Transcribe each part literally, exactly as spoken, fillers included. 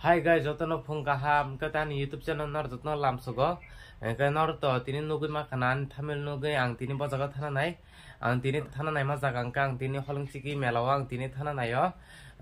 Hi guys, jotono phung kaham, hwnkhe tani YouTube channel nor jotono lamsogo. Hwnkhe nor to tini nugwi ma khana ani thumbnail nugwi ang tini bo jaga thana nai. Ang tini thana nai ma jaga hwnkhe ang tini Holengchiki mela o ang tini thana nai o.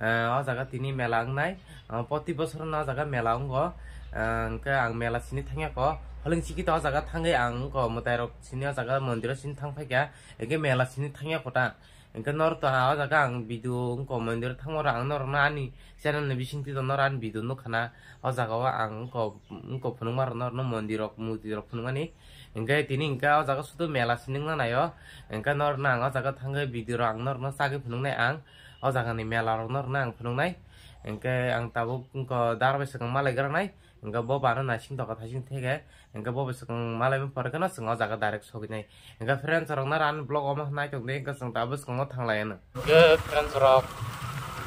Eh, o jaga tini mela wngnai. Ah, poti bosor no o jaga mela wngo. Ah, hwnkhe ang mela sini thangya ko. Holengchiki to o jaga thangwi ang ko mwtai rok sini o jaga mondir o sini thang phaikha. Hwnkhe mela sini thangya ko ta. Hwnkhe nor to ha o jaga ang video wngkha mondir thangmaro ang norokno ani channel ni bisingtwi to nor ani video nukha na o jaga o ang wngkha wngkha phunukma rok norokno mondir rok murti rok phunukmani. Hwnkhe tini hwnkhe o jaga sudu mela sini wngna naio. Hwnkhe norokno ang o jaga thangwi video rok ang norokno chagwi phunuknai ang o jaga ni mela rok norokno ang phunuknai. Hwnkhe ang tabuk wngkha dar bai swkang malai gra nai. Hwnkhe bo bana naising tokha thaising thege. Hwnkhe bo bwswk malai bw pore kheno chwng o jaga direct sogwi nai. Hwnkhe friends rok naro ani vlog omo nai tong di, hwnkhe chwng tabuk bwskango thang lai anw. Hwnkhe friends rok,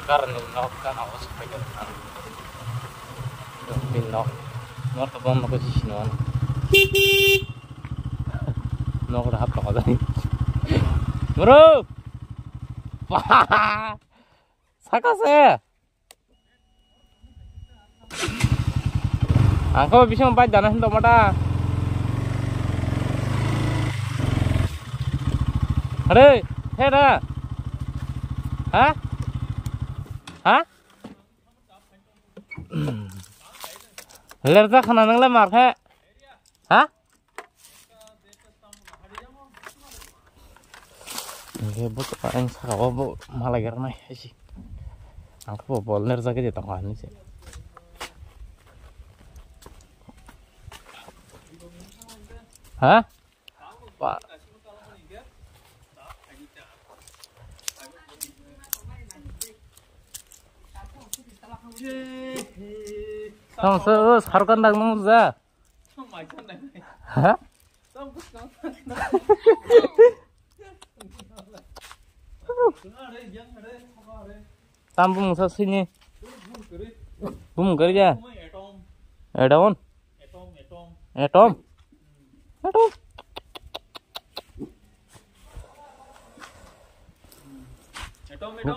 karni nok gana o sokphaikha ang. Bini nok, nok to bon nok si sino ano. Nok da hap tokha jani. Bro! Saka se! Ang khe bising bai dana hin tongma ta. Are, he da. Ha? Ha? Lerja khana nang le mar khe. Ha? Hingke bo ang saka o bo malai gra nai hai se. Ang khe bo bol ner jagui de tongo hinui se. Ha? Ba. Tong se o sarkan dag nung ja. Ha? Tam bumung sa sini. Bumung kari ja. Atom. Atom. Atom.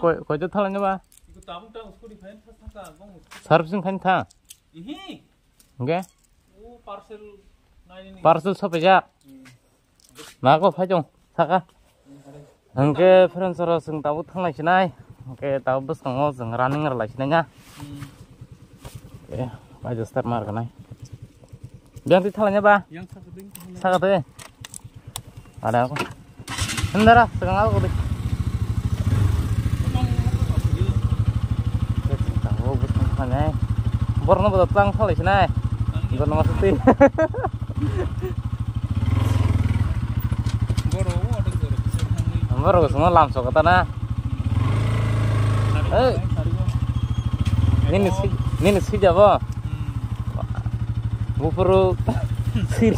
Koi, koi to thalai ba? Servicing khain tha. Hingke? Parcel sopaijak. Nago phai chong saka. Hingke friends rok chwng tabuk thanglai sinai. Hingke tabuk bwskango chwng running rwlai sinai na. Hingke pai start mar ganai. Biyang twi thalai ba? Saka twi. Ada apa? Hendara, sekarang aku deh. Tango bus mana? Borno bodo tlang thali sinai. Borno masuk ti. Borok semua langsung ke tanah. Eh, ini si, ini si jabo. Bufuru siri.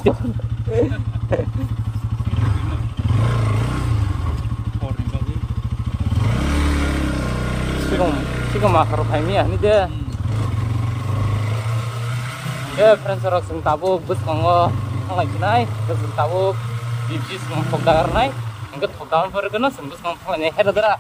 Sikong, sikong makaro khaimia ni de. Ye friends rok chwng tabuk bwskango thanglai sinai, chwng tabuk bibji chwng thok dagar nai, hingke thok dam pore keno chwng bwskango thanglai nai hera dara.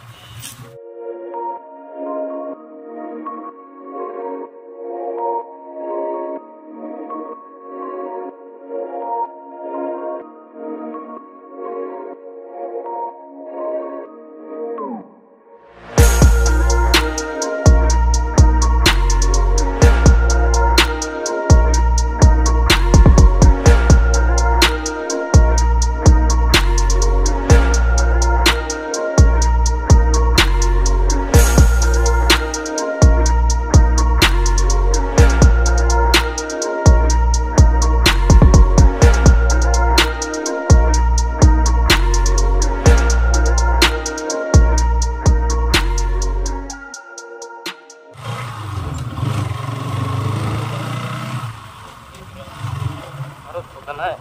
Aro thok danai.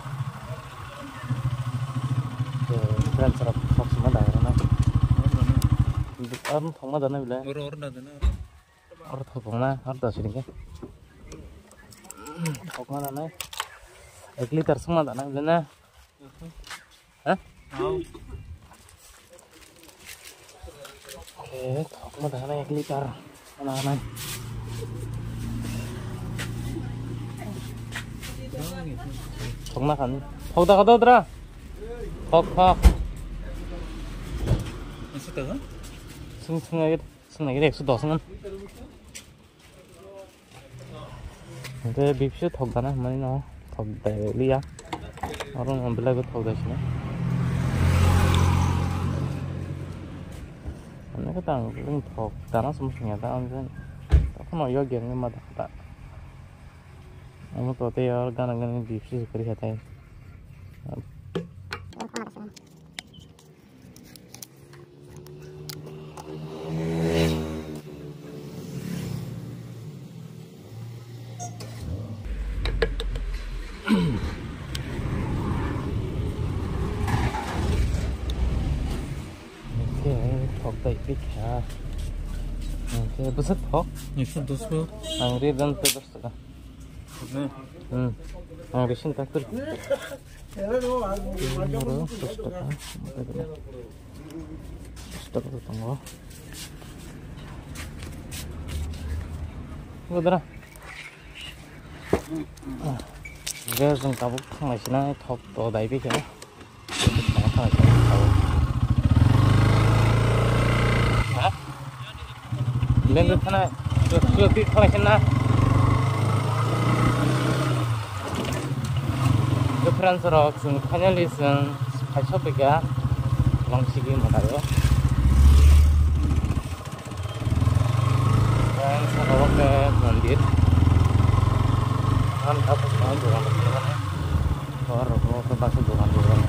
Friends rok thok sima dai rana. Am thok ma dana bile. Oro oro na dana. Oro thok na, oro da sini ke. Thok ma dana. Ek liter sima dana bile na. Ha? Hau. Eh, thok ma dana ek liter. Mana nai. Thokna khan. Thok da kha dodra. Thok, thok. Sung, sung lagi, sung lagi ekso dos ngan. Hingke bipsu thok dana hwnmani no thok dai liya. Oro no belai bo thok dai sini. Ani kata ang thok dana sum sung ya da ang jen. Takhno yo gen ma da kata. Amo to te yor gana gana bipsu kari kata. Oke, thok dai pik ha. Oke, bwswk thok? Ekso dos ko. Ang ri dan pe dos taka. Hmm. Ang ri sin tak tur. Dos taka. Dos taka tongo. Godra. Guys, jwng tabuk thanglai sina thok to dai bikhe. Lengkhe thana, suti thalai sina. Friends rok, chwng finally chwng khaisa phaikha Longsigi mwtaio. Friends, oro khe mondir. Ang tapos na dogan rok khe mane. Oro khe baksa dogan dogan.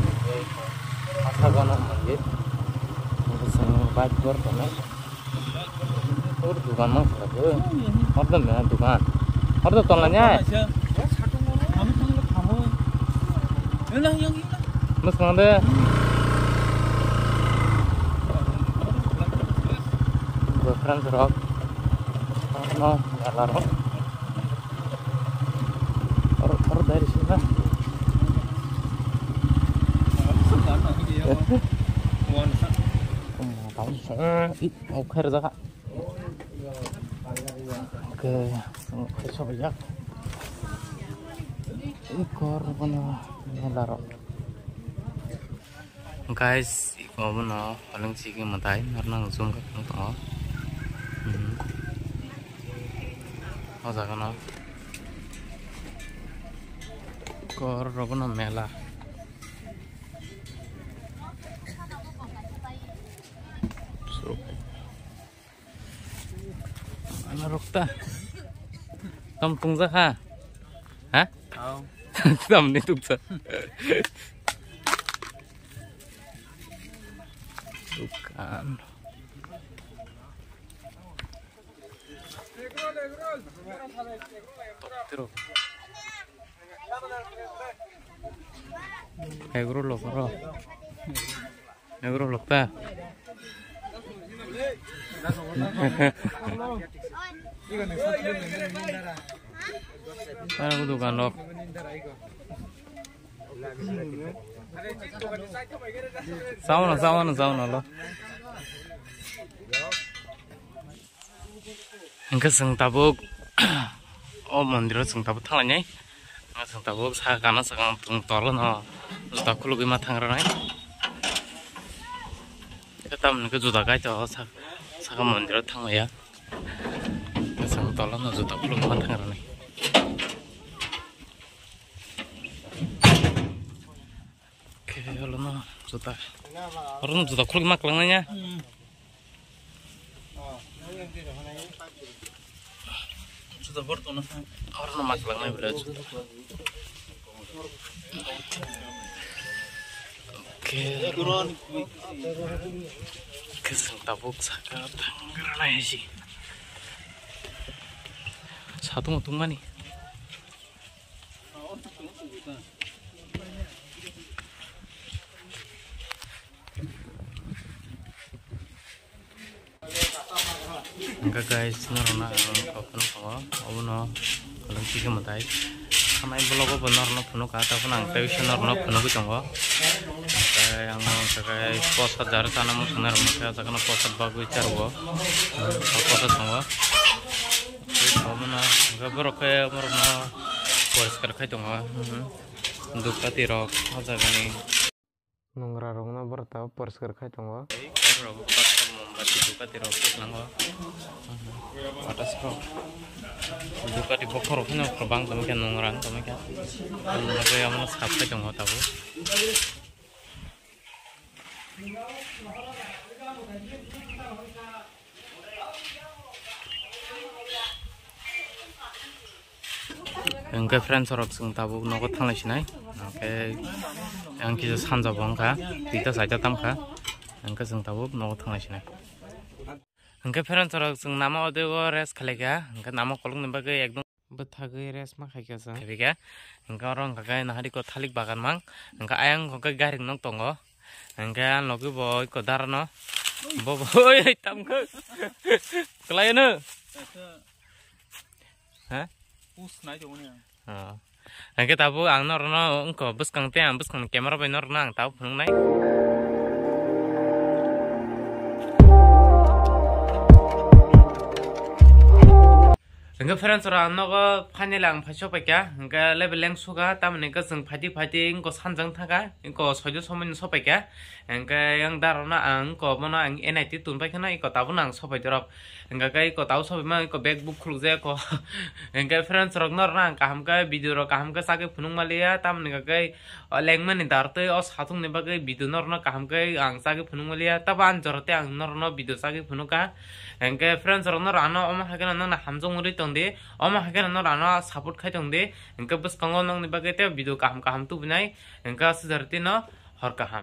Asa gana mondir. Ang bike gor tongo. Oro dogan mang khala bo. Oro mela dogan. Oro tolanya. Mwswng de. Bo friends rok. No, mela rok. Oro, oro dai risi na. Omo, tamo song, i, okhai rwjak kha. Oke, oke, sobaijak. Ikor bono mela rok. Guys, iko bono paling chigi mwtai, narwkna ang zoom khe phunuk tongo. Mhm. O jaga no. Ikor bono mela. Ano rokta. Tam tungja kha? Ha? Aw. Tam ni tungja. Dukan. Tiro. Egro lo, bro. Negro lokta. Ano dukan lok. Sauna, sauna, sauna lo. Hingke chwng tabuk o mondiro chwng tabuk thanglainai. Chwng tabuk saka gana saka tong tolo no juta khulugwi ma thang rwnai. Tamni khe juta kai to saka, saka mondiro thangmaya. Chwng tolo no juta khulugwi ma thang rwnai. Khe olo no juta. Oro no juta khulugwi ma kwlangnai ya. Juta borok tongna kha. Oro no ma kwlangnai bwlai juta. Oke. Khe chwng tabuk saka thangranai hai si. Satung tungmani. Hingke guys, norokno ang kok phunuk tongo, obono kolom kisa mwtai. Thanai vlog o bo norokno phunuk kha, tabukno ang tei bisa norokno phunugwi tongo. Hingke ang hingke posad jar chana muchungnai rokno khe, o jaga no posad bagwi cha rwo, posad tongo. Tei obono hingke borok khe borokno Poriskar khai tongo. Mhm. Dupkati rok o jagani. Nungra rokno borok tabuk poriskar khai tongo. Tei borok kotor mombati dupkati rok tiklango. Atas rok. Dupkati bokhorok phano kwbang tongkha, nungra wng tongkha. Ang bagwi omono sap khai tongo tabuk. Hwnkhe friends rok chwng tabuk nogo thanglai sinai. Hwnkhe ang kisa sanja bo wngkha, tita saita tamkha. Hwnkhe chwng tabuk nogo thanglai sinai. Hwnkhe friends rok chwng nama odego rest khalaikha. Hwnkhe nama kolokni bagwi ekdom bwthagwi rest ma khaikha chwng. Khaikha. Hwnkhe oro wngkha khe nahari ko thalik bagan mang. Hwnkhe ayang hwnkhe gairing nok tongo. Hwnkhe ang logi bo iko darano. Bo bo oi tamkhe. Kwlai no. Ha? Pus nai tongmani ang. Oh. Hwnkhe tabuk ang norokno wngkha bwskang tei ang bwskangni camera bai norokno ang tabuk phunuknai. Hwnkhe friends rok ang nogo finally ang phai sopaikha, hwnkhe level leng suga, tamoni hwnkhe chwng phaidi phaidi wngkha sanjang thangkha, wngkha soido somoino sopaikha, hwnkhe yang darokno ang wngkha bono ang N I T tun paikha na, wngkha tabukno ang sopai dorop. Hwnkha khe iko tau sobaima iko bag book khulukjak iko. Hwnkhe friends rok norokno ang kaham khe video rok kaham khe chagwi phunuk maliya, tamoni hwnkha khe o lengmani dar tei o satung ni bagwi video norokno kaham khe ang chagwi phunuk maliya, tabo ani jora tei ang norokno video chagwi phunukha. Hwnkhe friends rok norok ano omo hai kheno nokno hamjakmani tongdi, omo hai kheno norok ano support khai tongdi, hwnkhe bwskango nokni bagwi tei video kaham kaham tubunai, hwnkhe aswk jora tino hor kaham.